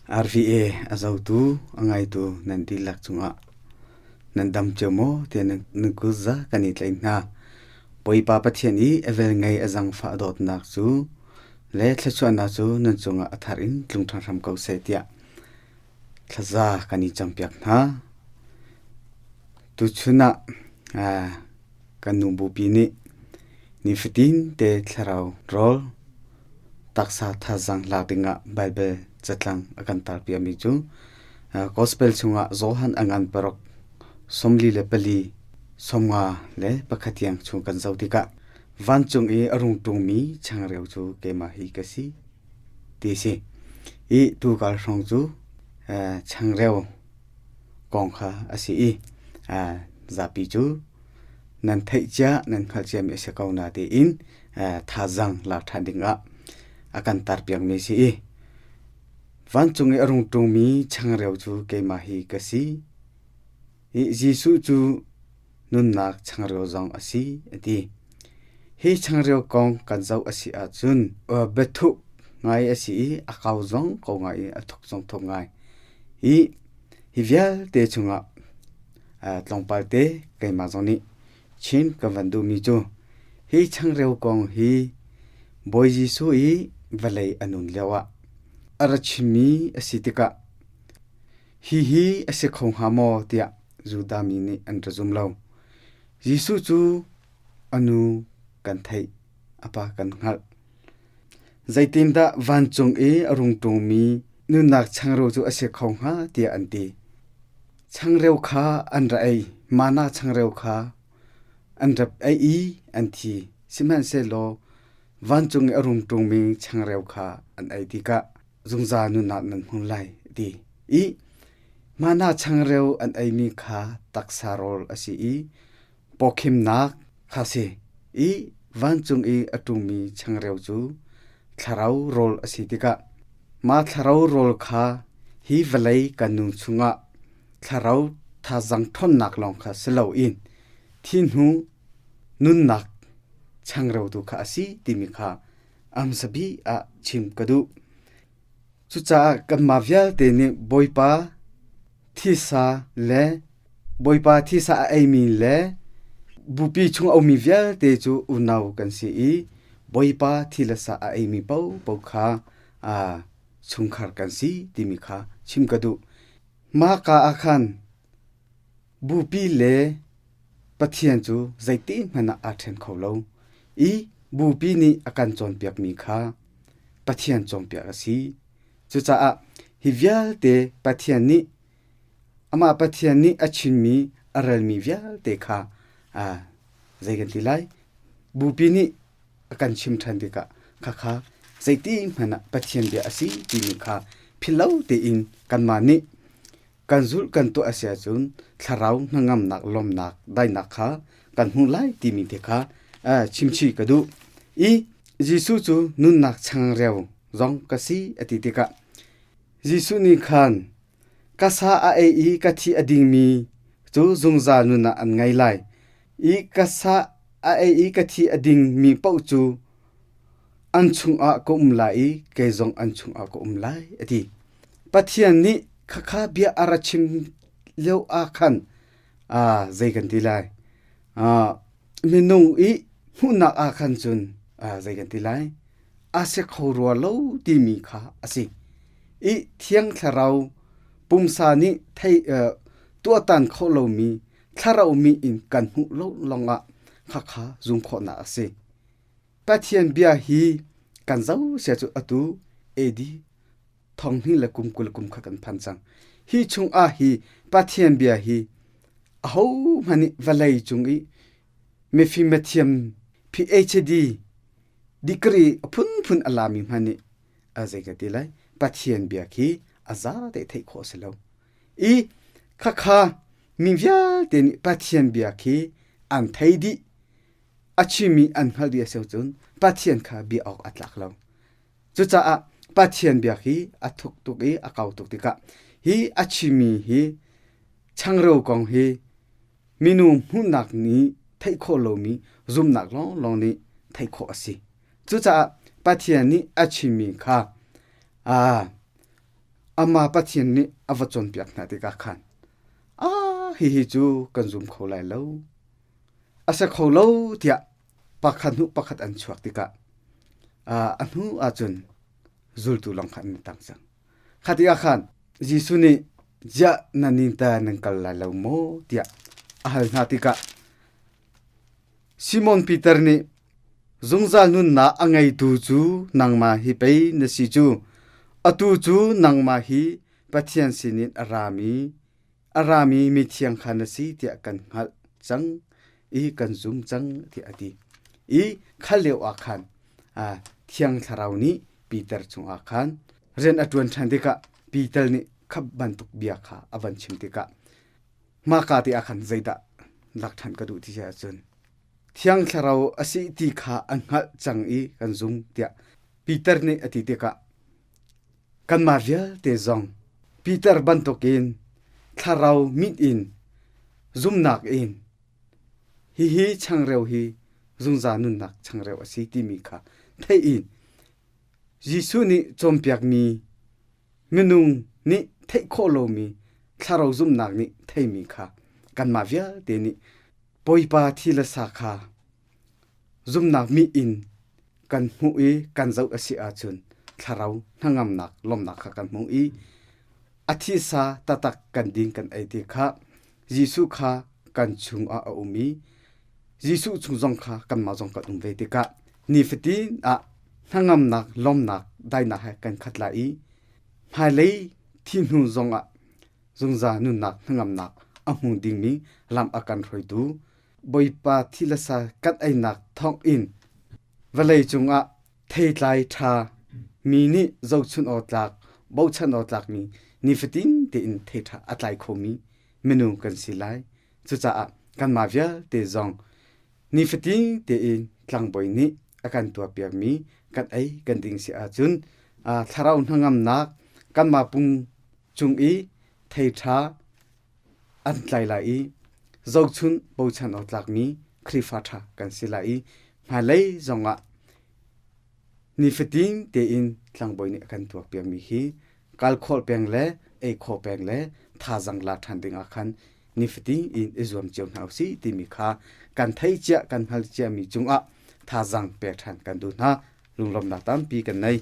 RVA a zotu a ngaitu nan dihlak cungah nan dam cio maw tiah nan kutza kan i tlaih hna. Bawipa Pathian i a velngei a zangfah dawtnak cu le thluachuahnak cu nan cungah a thar in tlung ṭhan hram ko seh tiah thlaza kan i campiak hna. Tuchun ah kan nu bupi nih nifatin te thlarau rawl taksa thazaang lak dingah Baibal catlang a kan tarpiakmi cu Gospel chungah Johan a ngan paruk 44 51 tiang chung kan zoh tikah vancung i a rung ṭungmi changreu cu keimah hi ka si ti a si. I tukar hrawng cu changreu kong kha a si i zapi cu nan theih cia nan hngalh ciami a si ko na tiin thazaang lak ṭhan dingah a kan tarpiakmi a si i vancung i a rung ṭungmi changreu cu keimah hi ka si i Jesuh cu nunnak changreu zong a si a ti. Hi changreu kong kan zoh a si ahcun biathuk ngai a si i a kau zong ko ngai i a thuk zong thuk ngai. Hi hi vialte chungah tlawmpal te keimah zong nih chin kan van duhmi cu hi changreu kong hi Bawi Jesuh i vawlei a nun lioah a ra chimmi a si tikah hihi a si kho hnga maw tiah Judah mi nih an ra zum lo. Jesuh cu a nu kan theih, a pa kan hngalh. Zeitindah vancung i a rung ṭungmi nunnak changreu cu a si kho hnga tiah an ti. Changreu kha an ra ei, mana changreu kha an rap ei i an thi. Sihmanhsehlaw vancung i a rung ṭungmi changreu kha an ei tikah zungzal nunnak nan hmu lai a ti. I mana changreu an eimi kha taksa rawl a si i pawkhimnak kha si i vancung i a ṭummi changreu cu thlarau rawl a si tikah mah thlarau rawl kha hi vawlei kan nun chungah thlarau thazaang ṭhawnnak lawng kha si loin thi hnu nunnak changreu tu kha a si timi kha a hmasa bik ah chim ka duh. Cucaah kanmah vialte nih Bawipa thisa le Bawipa thisa a eimi le bupi chung a ummi vialte cu unau kan si i Bawipa thi le sa a eimi paohpaoh kha chungkhar kan si timi kha chim ka duh. Mah ka ah khan bupi le Pathian cu zeitihmanh ah aa ṭhen kho lo i bupi nih a kan cawnpiakmi kha Pathian cawnpiak a si. Cucaah hi vialte Pathian nih amah Pathian nih a chimmi a relmi vialte kha zei kan ti lai? Bupi nih a kan chim ṭhan tikah khakha zeitihmanh ah Pathian bia a si timi kha philh lo tein kanmah nih kan zulh kan tuah a si ahcun thlarau hnangamnak lawmnak daihnak kha kan hmuh lai timi te kha chimchih ka duh i Jesuh cu nunnak changreu zong ka si a ti tikah Jesuh nih khan ka sa a ei i ka thi a dingmi cu zungzal nun ah an ngei lai i ka sa a ei i ka thi a dingmi paoh cu an chungah ka um lai i kei zong an chungah ka um lai a ti. Pathian nih khakha bia a ra chim lio ah khan zei kan ti lai? Minung i hmuhnak ah khan cun zei kan ti lai? A si kho rua lo timi kha a si. I Thiang Thlarau pumsa nih thei tuahtan khawh lomi thlarau mi in kan hmuh lo lawngah khakha zum khawhnak a si. Pathian bia hi kan zoh sia cu atu AD thong hnih le kum 20 kum kha kan phan cang. Hi chungah hi Pathian bia hi ahohmanh nih vawlei cung i mifim mathiam PhD degree a phunphun a lami hmanh nih a zei ka ti lai Pathian bia khi a za te theih khawh a si lo. I khakha mi vialte nih Pathian bia khi an thei dih a chimmi an hngalh dih a si cun Pathian kha bia awk a tlak lo. Cucaah Pathian bia hi a thuk tuk i a kau tuk tikah hi a chimmi hi changreu kong hi minung hmuhnak nih theih khawh lomi zumhnak lawnglawng nih theih khawh a si. Cucaah Pathian nih a chimmi kha aa. Amah Pathian nih a va cawnpiak hna tikah khan ah hihi cu kan zum kho lai lo. A si kho lo tiah pakhat hnu pakhat an chuak tikah a hnu ahcun zultu lawng kha an tang cang. Kha tikah khan Jesuh nih ziah nan nin ta nan kal lai lo maw tiah a hal hna tikah Simon Peter nih zungzal nunnak a ngeitu cu nangmah hi pei na si cu. Atu cu nangmah hi Pathian sinin a rami a rami mithiang kha na si tiah kan hngalh cang i kan zum cang tiah a ti. I kha lio ah khan Thiang Thlarau nih Peter cungah khan rian a ṭuan ṭhan tikah Peter nih kha bantuk bia kha a van chim tikah hmaka te ah khan zeidah lak ṭhan ka duh ti si ahcun Thiang Thlarau a si ti kha a hngalh cang i kan zum tiah Peter nih a ti tikah kanmah vialte zong Peter bantukin thlarau mit in zumnak in hihi changreu hi zungzal nunnak changreu a si timi kha theih in Jesuh nih cawnpiakmi minung nih theih khawh lomi thlarau zumhnak nih theimi kha kanmah vialte nih Bawipa thi le sa kha zumhnak mi in kan hmuh i kan zoh a si ahcun thlarau hnangamnak lawmhnak kha kan hmuh i a thisa taktak kan ding kan ei ti kha Jesuh kha kan chungah a um i Jesuh chung zong kha kanmah zong kan um ve tikah nifatin ah hnangamnak lawmnak dainak he kan khat lai i hmailei thi hnu zongah zungzal nunnak hnangamnak a hmu dingmi lam a kan hruaitu Bawipa thi le sa kan einak thawng in vawlei cungah theitlai ṭha mi nih zohchun awk tlak bochan awk tlakmi nifatin tein thei ṭha a tlai khomi minung kan si lai. Cucaah kanmah vialte zong nifatin tein tlangbawi nih a kan tuahpiakmi kan ei kan ding si ahcun thlarau hnangamnak kanmah pum cung i thei ṭha an tlai lai i zohchun bochan awk tlakmi Khrihfa ṭha kan si lai i hmailei zongah nifatin tein tlangbawi nih a kan tuakpiakmi hi kal khawh peng le ei khawh peng le thazaang la ṭhan dingah khan nifatin in i zuam cio hna usih timi kha kan theih cia kan hngalh ciami cungah thazaang pek ṭhan kan duh hna lunglawmhnak tampi kan nei.